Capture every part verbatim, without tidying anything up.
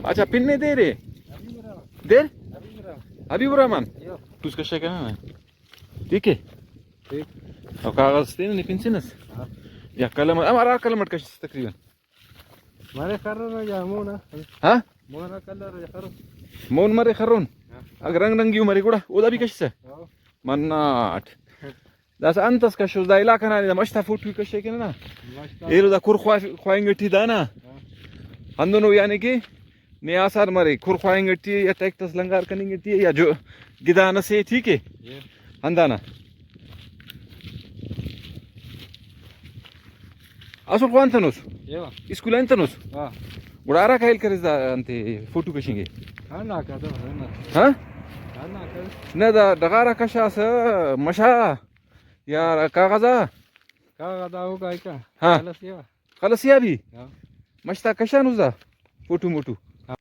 اچھا، پن نے دیر ہے؟ دیر؟ حبیب الرحمن۔ ٹوس کشے کنا نا؟ ٹھیک ہے۔ ٹھیک۔ اور کاغذ تین نے پن سے نس؟ ہاں۔ یا قلم، ہمارا قلم اٹ کش تقریباً۔ مارے خرن یا مون آ؟ ہاں؟ مون آ کلر یا خرن۔ مون مرے خرون؟ ہاں۔ اگر رنگ رنگی مرے گڑا، او دا بھی کش سے؟ ہاں۔ مناٹ۔ داسہ انت اس کشوس، دا علاقہ نا دا مش تا فوٹو کشے کن نا۔ مش تا۔ ایلو دا کر خواہ-، خواہنگ ٹی دانا۔ ہاں۔ ہندنو یعنی کہ نے آثار مرے، کر خواہنگ ٹی یا ٹیکٹس لنگار کننگ ٹی یا جو گدان اسے، ٹھیک ہے؟ یہ۔ ہندانا۔ اسل خوانتنوس؟ ایوا۔ اسکول آ انتنوس؟ ہاں۔ گڑا ہرا کائل کریس دا انتے فوٹو کشنگ ءِ؟ ہاں نا، کتو، ہاں نا۔ ہاں؟ ہاں نا، کتو۔ نہ دا ڈغارا کشاسہ مشا یا کاغذا؟ کاغذا ہو گا کا؟ ہاں۔ خلص یا۔ خلص یا بھی؟ ہاں۔ مشتا کشانوس دا؟ فوٹو موٹو؟ ہاں۔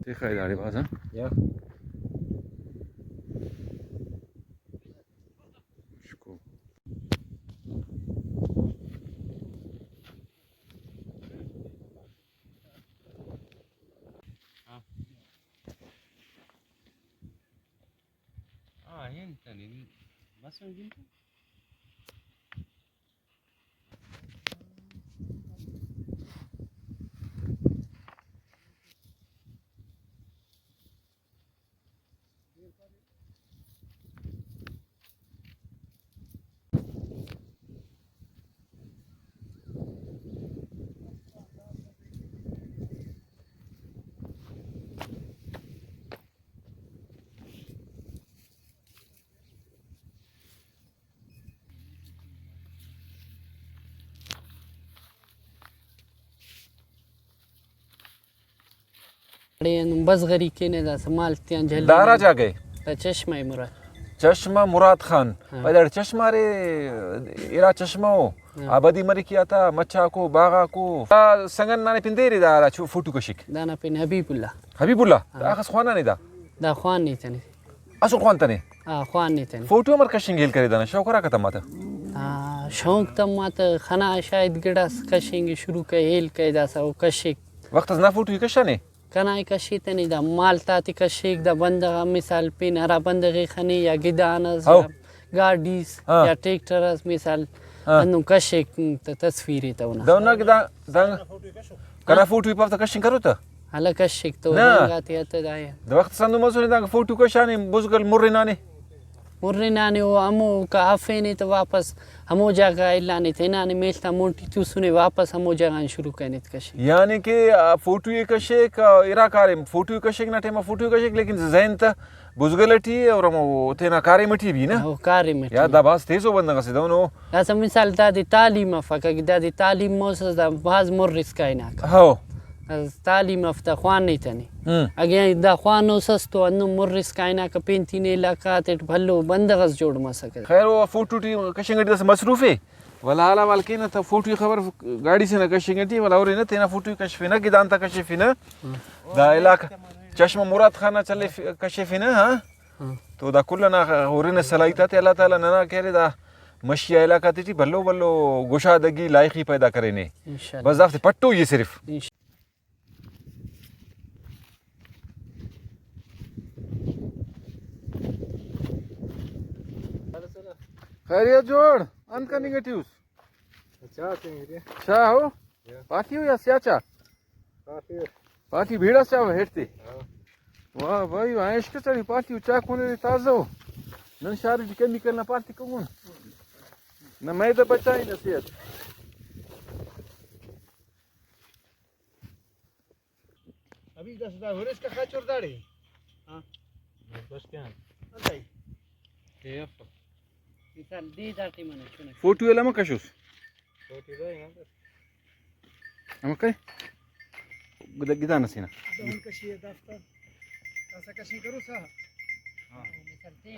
تخا داڑے بھاز، ہاں؟ یا۔ شکو۔ آ، ہن تنے مسن گنتو۔ اڑے ہندن بزغری کینہ، داسہ مال تیان جھلینہ۔ دا ہرا جاگہ ءِ؟ دا چشمہ ءِ مراد۔ چشمہ مراد خان۔ ہاں۔ پائے داڑے چشمہ ارے، ارا چشمہ او۔ ہاں۔ آبادی مریک ای آتا، مچ آکو، باغ آکو۔ دا سنگت نا نے پن دیر ءِ دا ہرا چو-، فوٹو کشک؟ دانا پن حبیب اللہ۔ حبیب اللہ؟ ہاں۔ دا اخس خوانانے دا؟ دا خوان نیتنے۔ اسل خوانتنے؟ آ، خوان نیتنے۔ فوٹو امر کشنگ ہیل کرے دانا؟ شوق ہرا ختم آتا؟ آ، شوق تما تہ خنا شاید گڑاس کشنگ شروع کئے، ہیل کئے داسہ او کشک۔ وخت اس نا فوٹو ای کشانے؟ کنا ای کشیتنے، دا مالت آتے کشیک، دا بندغ آ مثال پین ہرا بندغ ءِ خنے یا گدان اس ہو۔ یا گاڈی اس ہاں۔ یا ٹریکٹر اس مثال ہاں۔ ہندن کشیک تہ تصویر ءِ تہ اونا۔ دا اونا کہ دا، دا کنا فوٹو ای پاو تہ کشنگ کرو تہ؟ ہلہ کشیک تو نہ۔ رنگ آتے اتہ دائے۔ دا وخت اس ہندن مسنے دانکہ فوٹو کشانے بزگل مرنانے۔ مرنانے او ہموکا ہفینے تہ واپس ہمو جاگہ غا الانے، تینانے میل تا مون ٹی توسنے، واپس ہمو جاگہ غان شروع کرینے تہ کشیک۔ یعنی کہ آ، فوٹو ءِ کشیک، آ، ارا کاریم، فوٹو ءِ کشیک نا ٹائم آ فوٹو ءِ کشیک، لیکن ذہن تہ بزگل ٹی اور ہمو تینا کاریم ٹی بھی نا۔ ہو، کاریم ٹی۔ یار دا بھاز تیزو بندغ اسے دہنو۔ داسہ مثال دادے تعلیم افک، اگہ دادے تعلیم مسس دا بھاز مر اسکا ہناکہ۔ ہو۔ تعلیم اف تا خوانیتنے۔ ہم۔ اگہ دا خوانوسس تو ہندن مر اسکا ہناکہ، پین تینے علاقہ غاتیٹ بھلو بندغ اس جوڑ مسکہ۔ خیر، او فوٹو ٹی کشنگ ٹی داسہ مصروف ءِ، ولدا حال احوال کینہ تہ فوٹو ءِ خبر گاڑی سے نا کشنگ ٹی، ولدا ہورنہ تینا فوٹو ءِ کشفنہ، گدان تا کشفنہ، ہم۔ دا علاقہ چشمہ مراد خان نا چلیف-، کشفنہ، ہاں۔ ہم۔ تو دا کل ئنا ہورنہ صلاحیت آتے اللہ تعالیٰ ننا کہ ارے دا مشی آ علاقہ تیٹی بھلو بھلو گشادگی لائخی پیدا کرینے۔ انشاءاللہ۔ بس دافتے پٹوئی ءِ صرف۔ انشاءاللہ۔ خیریت جوڑ؟ انت کننگ ٹی اس؟ چاہ کننگ ٹی۔ چاہ ہو؟ یا۔ پاٹی ہو یا سیاہ چاہ؟ پاٹی۔ پاٹی بھیڑا چاہ ہیٹ تے؟ ہاں۔ واہ بھائی واہ، عشق چڑی پاٹی چاہ کونے تازہ ہو۔ نن شاری ٹی کیمیکل نا پاٹی کون؟ نہ میں تو بچائی نہ صحت۔ ابھی دس دا ہریس کا خاچر داڑے۔ ہاں۔ بس کیا؟ انتائی۔ اے افا۔ مثال دے دا ٹائم انا چنے۔ فوٹو الا ما کشوس۔ فوٹو دا ہی نا۔ ہم کئے؟ گدا، گدا نسینا۔ دہن کشی دافتا۔ اسا کشی کرو سا۔ ہاں۔ مثال دے۔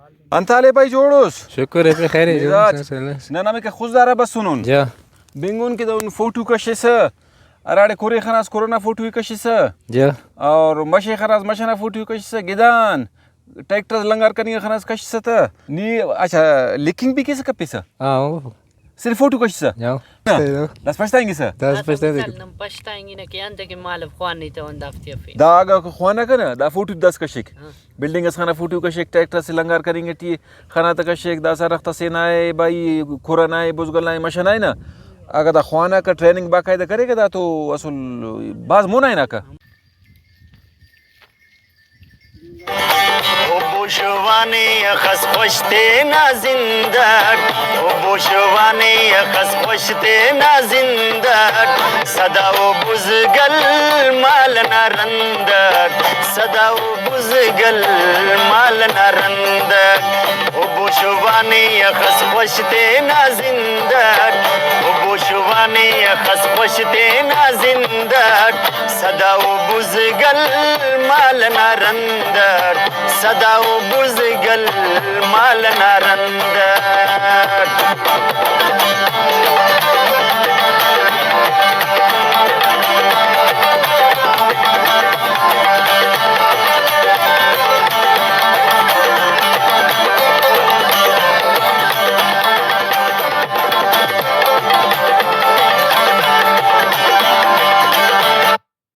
انت حال ءِ بھائی، جوڑ اس؟ شکر ءِ، پہ خیر ءِ، جوڑ مزاج۔ اس، الحمدللہ۔ ننا ہمے کہ خضدار آ بسنن۔ جا۔ بنگن کہ دہن فوٹو کشسہ، ہراڑے کورے خناس، کورنا فوٹو ءِ کشسہ۔ جا۔ اور مش ءِ خناس، مش ئنا فوٹو ءِ کشسہ، گدان ٹریکٹر لنگار کننگ ءِ خناس کشسہ تہ۔ نی، اچھا، لکھنگ بھی کیسہ کپیسہ؟ ہاں، او۔ صرف فوٹو کشسہ؟ ہاں۔ ہاں۔ داسہ پشتائنگسہ؟ داسہ پشتائنگسہ۔ نم پشتائنگنہ کہ انتئے کہ مالو خوانیتون دافتے افے۔ دا اگہ خوانہ کنا، دا فوٹو داسہ کشک۔ ہاں۔ بلڈنگ اس خانہ فوٹو کشک، ٹریکٹر سے لنگار کننگ ٹی خانہ تہ کشک، داسہ رخت سے نائے بھائی، کھرہ نائے، بزگل نائے، مش نائے نا۔ اگہ دا خواناکہ، ٹریننگ باقاعدہ کریکہ، دا تو اصل بھاز مون آ ہناکہ۔ او بوشوانے اخس خوش تینا زند اٹ، او بوشوانے اخس خوش تینا زند اٹ، سدا او بزگل مال نا رند اٹ، سدا او بزگل مال نا رند اٹ۔ او بوشوانے اخس خوش تینا زند اٹ، او بوشوانے اخس خوش تینا زند اٹ، سدا او بزگل مال نا رند اٹ، سدا او بزگل مال نا رند اٹ۔